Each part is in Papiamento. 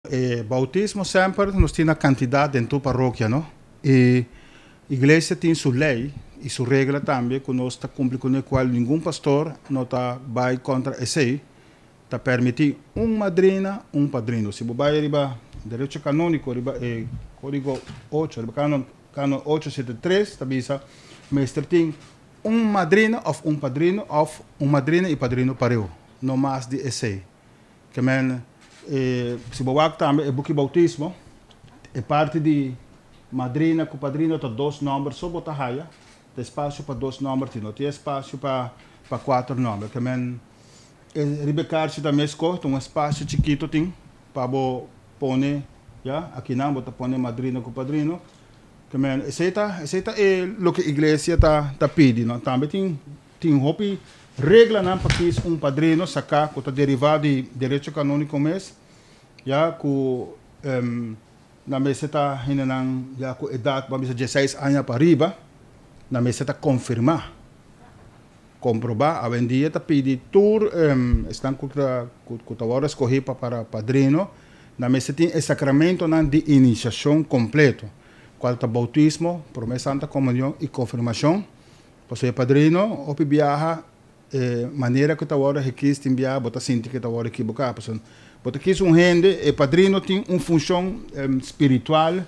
E boutismo semper nos tin na kantidat den tur parokia no. E iglesia tin su lei i su regla tambe ku nos ta kumpli kuné kual ningun pastor no ta bai kontra esei. Ta permití un madrina, un padrino. Si bo bai riba derecho kanóniko riba e kódigo ocho riba kanon kanon ocho siete tres ta bisa mester tin un madrina òf un padrino òf un madrina i padrino pareu, no mas di esei. Ke men e si bo wak tambe e buki boutismo e parti di madrina ku padrino ta dos nòmber so bo ta haya, ta espasio pa dos nòmber tin, no tin espasio pa pa kuater nòmber. Ke men e riba e karchi ta mesko, ta un espasio chikito tin pa bo pone ya, akinan bo ta pone madrina ku padrino. Ke men esei ta esei ta e loke iglesia ta ta pidi no. Tambe tin Tin hopi reglanan pa kis un padrino saká ku ta derivá di derecho kanóniko mes, ya ku nan mester ta hendenan ya ku edat bo a bisa dieseis aña pa riba, nan mester ta konfirmá, komprobá. Awendia ta pidi tur esnan ku ta ku ta wòrdu eskohí pa para padrino, nan mester tin e sakramentonan di inisiashon kompleto, kual ta boutismo, promé santa komunion i konfirmashon. Pasobra e padrino hopi biaha e manera ku ta wòrdu hekis tin biaha bo ta sinti ku ta wòrdu ekiboká. Pasobra bo ta kis un hende, e padrino tin un funshon spiritual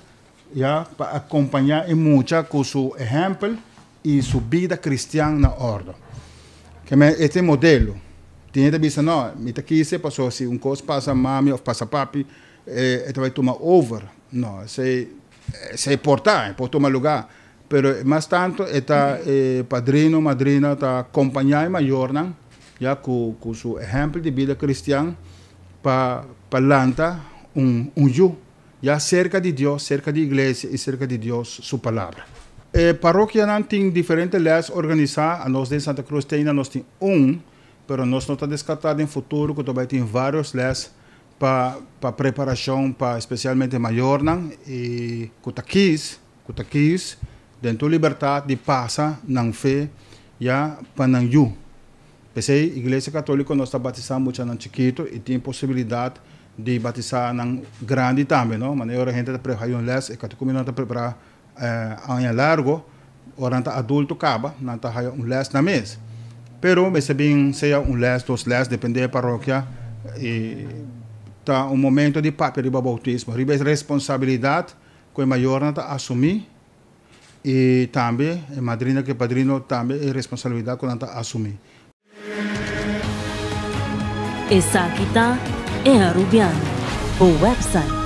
ya pa akompañá e mucha ku su ehèmpel i su bida kristian na òrdu. Keme e ta e modelo. Tin hende ta bisa no, mi ta kis e pasobra si un kos pasa mami òf pasa papi e ta bai tuma over. No, esei esei por ta, e por tuma lugá. Pero mas tanto e ta e padrino, madrina ta kompañá e mayornan ya ku ku su ehèmpel di bida kristian pa pa lanta un un yu ya serka di Dios, serka di iglesia i serka di Dios su palabra. E parokianan tin diferente lès organisá, anos den Santa Cruz te ainda nos tin un, pero nos no ta deskartá den futuro ku ta bai tin vários lès pa pa preparashon pa espesialmente mayornan i ku ta kis Ku ta kis den tur libertat di pasa nan fe ya pa nan yu. P'esei Iglesia Katoliko nos ta batisá muchanan chikitu i tin posibilidat di batisá nan grandi tambe, no? Manera ora hende ta prepara un les, e katekumennan ta prepará aña largo, ora nan ta adulto kaba, nan ta haya un les nan mes. Pero mester bin sea un les, dos les, depende e parokia, i ta un momento di papia riba boutismo, riba e responsabilidat Ku e mayornan ta asumí i tambe e madrina ku e padrino tambe e responsabilidat ku nan ta asumí. Esaki ta E Arubiano, bo website.